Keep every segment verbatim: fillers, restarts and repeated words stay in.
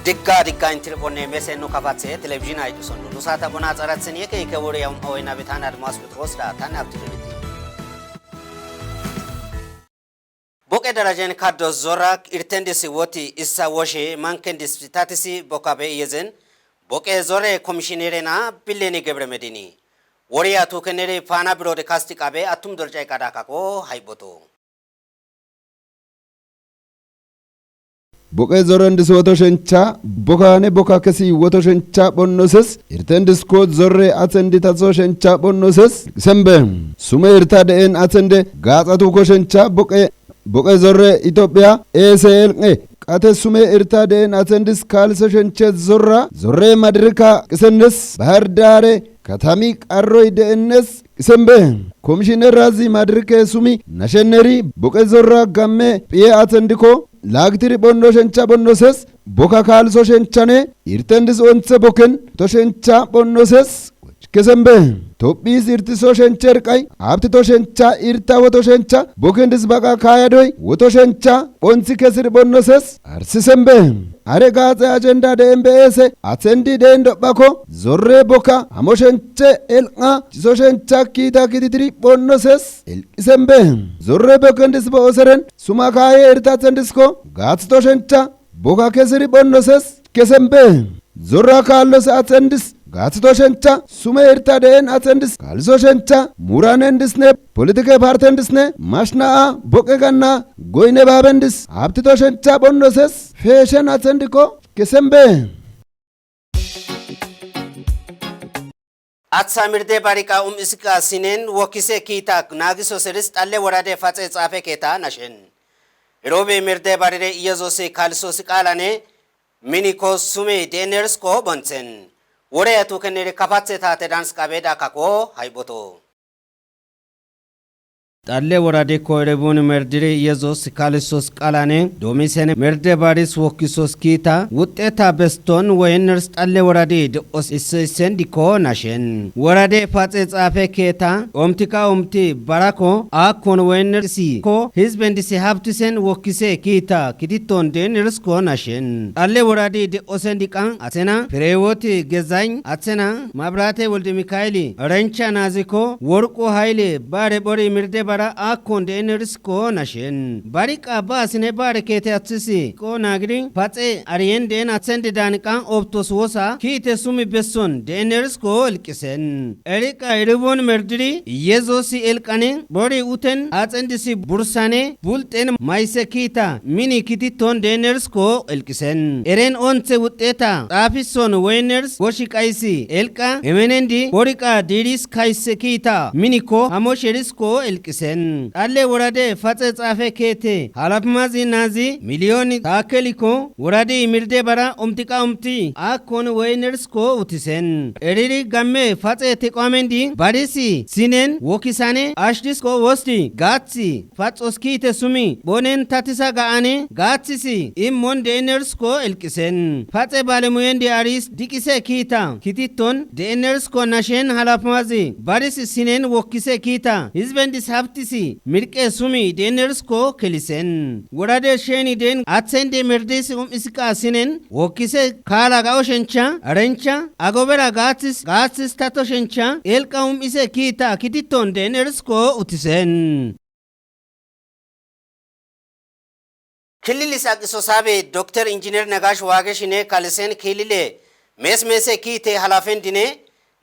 Digga digga in tirphonne mesen nu kafatse telebijin Ayidu Sondu. Nu saata bona tsarat sen yeke ike wuri yaum awe nabi tan Admas Petros da tan abdi debiti. Boqe darajen kaddo zorra irtendis woti issa woshe mankendis tatisi bokabe iyezen boqe zorre komishinere na Billeni Gebremedini. Wori atu kenere fana biro de kasti kabe atum dorjai kada kako haiboto. Boqe zorrendis woto shencha, bokane boka kesi woto shencha bonnoses, irtendis ko zorre atsendi tatso shencha bonnoses, sembe. Sume irta deen atsende, gatsatu ko shencha boqe, boqe zorre Ethiopia, E S L nge, qate sume irta deen atsendis kalso shenche zorra, zorre madrika kisennes, Bahar Dare, katami qarroy deennes, sembe. Komishiner razi madrike sumi, nashenneri, boqe zorra gamme, piye atsendiko, lagtiri bonno shencha bonnoses, boka kalso shenchane, irtendis onse boken, to shencha bonnoses, kesembe. Topis irtiso shencher qay, abti to shencha, irta woto shencha, bokendis baqa kaya doy, woto shencha, bonsi kesir bonnoses, arsi sembe. Are gatse ajenda de M B S, atsendi de endo bako, zorre boka, amo shenche elqa, chiso shencha kita kititiri bonnoses, elqi sembe. Zorre bokendis bo oseren, suma kaya irta atsendisko, gatsi to shencha, boka kesiri bonnoses, kesembe. Zorra kallos atsendis, gatsi to shencha, sume irta deen atsendis, kalso shencha, muranendisne, politike partendisne, mashnaa, boqe ganna, goyne babendis, abti to shencha bonnoses, feshen atsendiko, kesembe. Atsa mirde bariqa um isika sinen wokise kita nagiso seris talle worade fatse tsafe keta nashen. Robe mirde barire iyezosi kalsosi qalane miniko sume deners ko bonsen. Wore atu kenere kapatse tate dans kabe da kako haiboto. Talle worade ko erebun merdire iyezosi kalsosi qalane domisen mirde baris wokisos kita wutteta beston weners talle worade de os isse isen diko nashen. Worade fatse tsafe keta, omtika omti barako, akon weners ko, hizbendisi haptisen wokise kita, kititon deners ko nashen. Talle worade de osen dikan, atsena, Frewoti Gezany, atsena, Mabrate Wolde Mikaeli, Rencha Naziko, Worqo Haile, bare bori mirde bara, akon deners ko nashen. Bariqa basine bare kete atsisi, ko nagri, fatse arien den atsen de danikan optos wosa, kite sumi besson, deners ko elkisen. Eriqa eribon merdiri, iyezosi elkane, bori uten, atsendisi bursane, bulten maise kita, mini kititon deners ko elkisen. Eren onse wuteta, tapison weners, boshi kaisi, elka, emenendi, boriqa diris kaise kita, mini ko, hamosheris ko elkisen. Talle worade, fatse tsafe kete, halapmazi nazi, milyoni, takeliko, worade imirde bara, omtika omti, akon weners ko utisen. Eriri gamme, fatse teqoamendi, barisi, sinen, wokisane, ashdis ko wosti, gatsi, fatsos kite sumi, bonen tatisa gaane, gatsisi, immon deners ko elkisen. Fatse balemuyendi aris, dikise kita, kititon, deners ko nashen halapmazi, barisi sinen wokise kita, hizbendis haptisi, mirqe sumi, deners ko kelisen. Worade sheni den, atsende merdisi um isika sinen, wokise kala gao shencha, rencha, agobera gatsis, gatsis tato shencha, elka um ise kita, kititon deners ko utisen. Kilili sak iso sabe, Doktor Engineer Negash Wageshine kalisen kilile, mes mese kite halafen dine,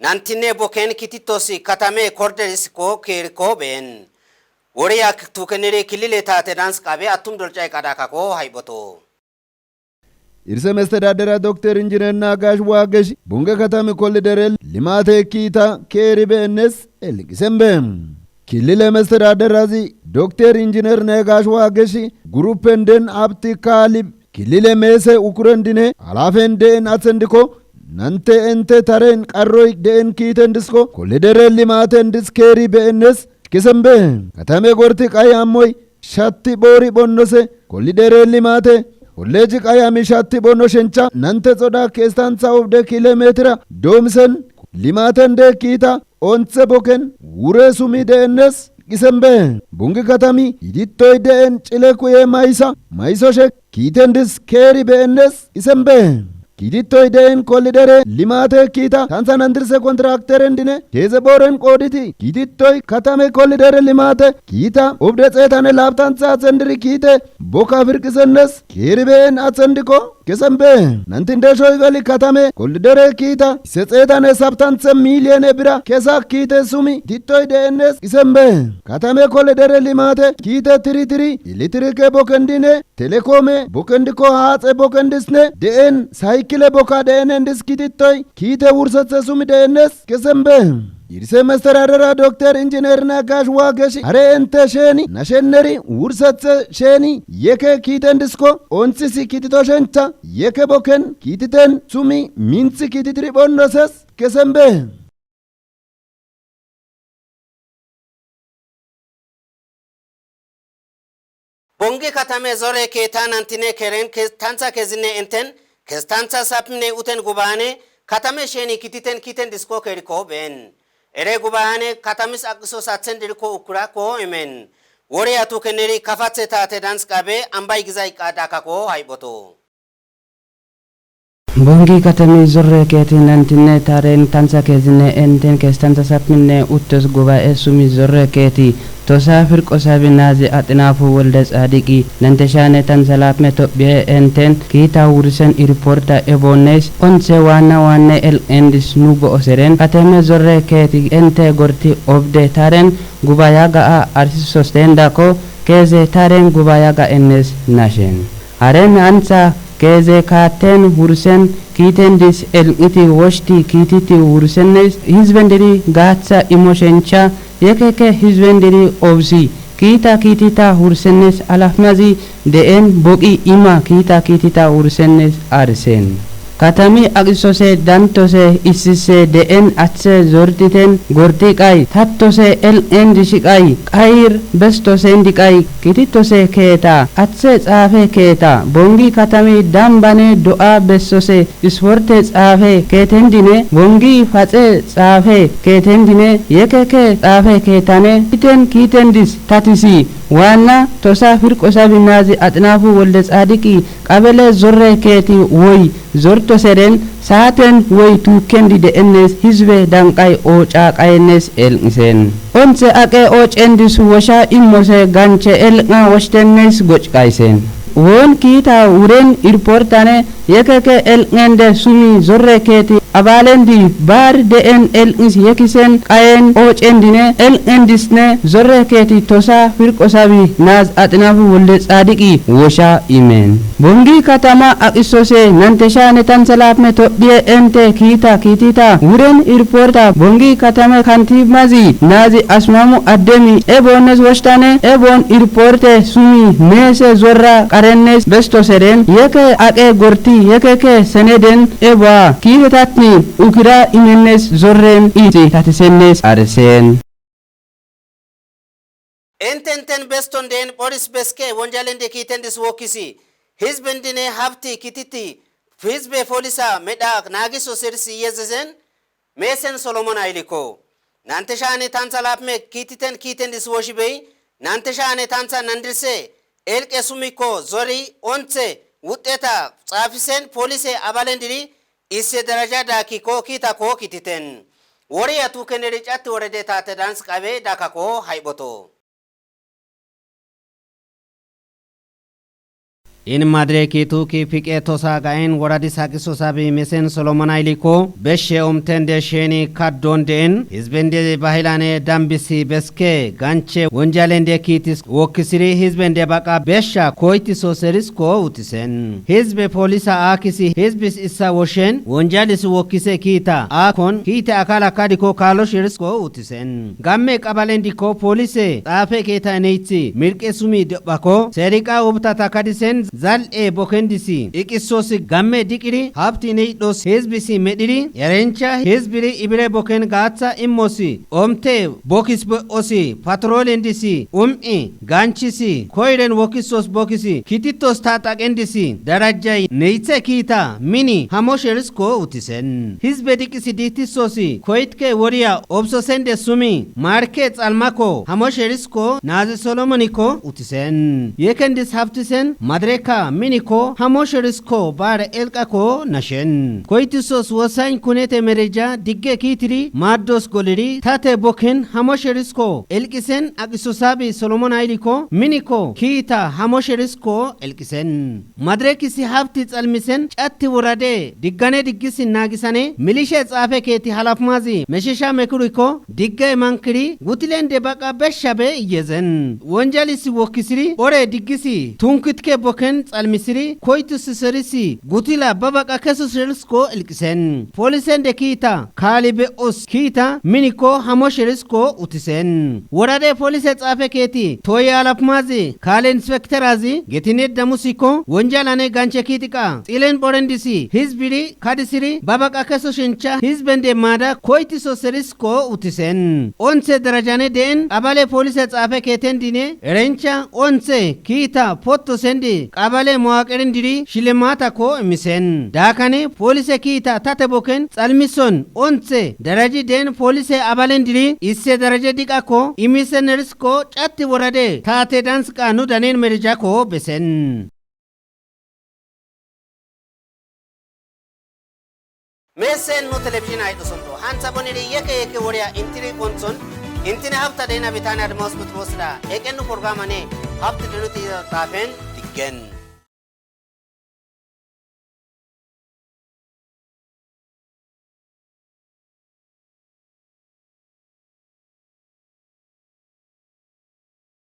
nantine boken kititosi katame korderis ko keriko ben. Wori ak tukenere kilile tate dans kabe atum dolcai kada kako haiboto. Irse mestedadera Doktor Engineer Negash Wagesh, bunge katami kolidere limate kita keri benes elkisen be. Kilile mestedaderazi Doktor Engineer Negash Wagesh, grupen den abti kalib, kilile mese ukuren dine, alafen den atsendiko, nante ente taren qarroy den kitendisko, kolidere limaten dis keri benes, kesen be. Katame gorti qay ammoy, shatti bori bonnose, kolidere limate, kolleji qay ami shatti bonno shencha, nante tsoda kestansa obde kilometira, domsen, limaten de kita, onse boken, wure sumi denes, isenbe. Bongi katami kitittoy de'en cile kuye maysa, maysoshek kiitendis keri be'ennes isenbe. Kitittoy de'en kolidere limaate kiita tansa nandirse kontrakterendine keze booren qooditi kitittoy katame kolidere limaate kiita obde xeetane laaptantha atsendiri kiite boka firqisennes keri be'en atsendiko kesenbe. Nantinde shoygali katame kolidere kiita isse xeetane saptantha miiliyene bira kesa kiite sumi kitittoy de'ennes isenbe. Katame kolidere limaate kiite tiritiri, eletirike bokendine, telekome bokendiko, haaxe bokendisne de'en saykile boka de'enendis kitittoy kiite wursethe sumi de'ennes kesenbe. Rise mestedadera dokter injineer Nagash Wageshi hare ente sheeni nashenneri wursethe sheeni yeke kiitendisko onsisi kitito shencha yeke boken kiititen sumi minthi kiititiri phonnoses kesenbe. Bongi katame zorre keeta nantine keren kestantha kezine enten kestantha sapmine uten gubaane katame sheeni kititen kiitendisko keriko be'en. Ere gubaane katamis aqiso satsendiriko ukurako imen. Wori atu keneri kafatse taate danskabe ambai gizay qadakako hayboto. Bongi katami zorre keeti nantine taren tansa kezine enten kestantha sapmine utus gubae sumi zorre keeti tosa firqosabi nazi axinafu wolde xadiqi nanteshane tansa lapme tophie enten kiita wursen irporta ebones onse waana waane elqendis nubo oseren katame zorre keeti ente gorti obde taren gubaya ga'a arsi sostendako keze taren gubaya ga'ennes nashen. Haren ansa keze katen wursen kiitendis elqiti woshti kiititi wursennes hizbendiri gaatsa imoshencha yekeke hizbendiri obsi kiita kiitita wursennes alafmazi de'en boqi ima kiita kiitita wursennes arsen. Katami aqisose dantose issise de'en atse zortiten gortiqay tattose elqen dishiqay qayir bestosen diqay kititose keeta atse xaafe keeta bongi katami dambane do'a bestose isporte xaafe keetendine bongi fatse xaafe keetendine yekeke xaafe keetane iten kiitendis tatisi waana tosa firqosabi nazi axinafu wolde xadiqi qabele zorre keeti woy zortoseren saaten woy tuukendi de'ennes hizbe danqay oca qayennes elqisen. Onse aqe ocendis wosha immose ganche elqa woshtenes goc qaysen. Won kiita wuren irportane yekeke elqende sumi zorre keeti abalendi bar de'en elqis yekisen qayen ocendine elqendisne zorre keeti tosa firqosabi naz axinafu wolde xadiqi wosha imen. Bongi katama aqisose nanteshane tansa lapme tophie ente kiita kiitita wuren irporta bongi katame kantimazi nazi asmamu addemi ebones woshtane ebon irporte sumi mese zorra qarennes bestoseren yeke aqe gorti yekeke seneden eboa kiite tatni ukira imennes zorren iti tatisennes arsen. Ententen beston den pholis beske wonjalende kiitendis wokkisi hizbendine hapti kiititi hizbe pholisa medha naagiso serisi yezzezen mesen solomon ayliko. Nanteshane tansa lapme kiititen kiitendis woshibey nanteshane tansa nandirse elqe sumiko zori onse wuxxeta xaafisen pholise abalendiri isse daraja daakiko kiitako kiititen. Wori atu keneri catti worede taate danskabe daakako hayboto. In madre kiitu ki fiqe tosa ga'en woradis aqisosabi mesen solomon ayliko beshe omtende sheni kaddon den hizbende bahilane dambisi beske ganche wonjalende kiitis wokkisiri hizbende baqa besha koytiso serisko utisen. Hizbe pholisa akisi hizbis issa woshen wonjalis wokkise kiita akon kiite akala kadiko kalo sherisko utisen. Gamme qabalen diko pholise xaafe keeta ineyitsi mirqe sumi debako seriqa ubtata kadisen zal'e bokendisi iqissosi gamme diqiri habti neyidhos hizbisi medhiri erencha hizbiri ibire boken gaatsa immosi omte bokis be'osi patrolendisi um'i gañchisi koiren wokissos bokisi kitittos taxaqendisi darajjai neyitse kiita mini hamoşerisko utisen. Hizbe diqisi dihtissosi koitke woriya obsosende sumi marke tsalmako hamoşerisko nazi solomoniko utisen. Yekendis habtisen madreka miniko hamoşerisko bare elqako naşen. Koitissos wosañ kunete mereja digge kiitiri maaddos goliri tate boken hamoşerisko elqisen aqissosabi solomon ayliko miniko kiita hamoşerisko elqisen. Madrekisi habti tsalmisen catti worade diggane diggisi naagisane milişe tsaafe keeti halafmazi meşeşa mekuriko digge mankiri gutilende baqqa beshshabe iyezen. Wonjalisi wokkisiri ore diggisi tungkitke boken tsalmisiri koytusi serisi gutila ba baqqa kesu serisko ilqisen. Polisende kiita kaali be'os kiita miniko hamoşerisko utisen. Worade polise tsaafe keeti toye alapmazi kaale inspekterazi getinet damusiko wonjalane ganche kiitiqa xilen phoren disi hizbiri kadisiri ba baqqa kesu sincha hizbende maada koytiso serisko utisen. Onse darajane de'en qabale polise tsaafe keetendine erencha onse kiita pottosendi qabale muwaqerindiri shillimaatako imisen. Daakane polise kiita tate boken tsalmison onse daraji de'en polise abalendiri isse daraje diqako imisenerisko catti worade taate danska nudanen merijako besen. Mesen nu televizin ayidhosonto han saboniri yeke yeke woriya intini konson intini habta dena bitani admos kutbosda eken nu programane habta denu ti taafen diggen.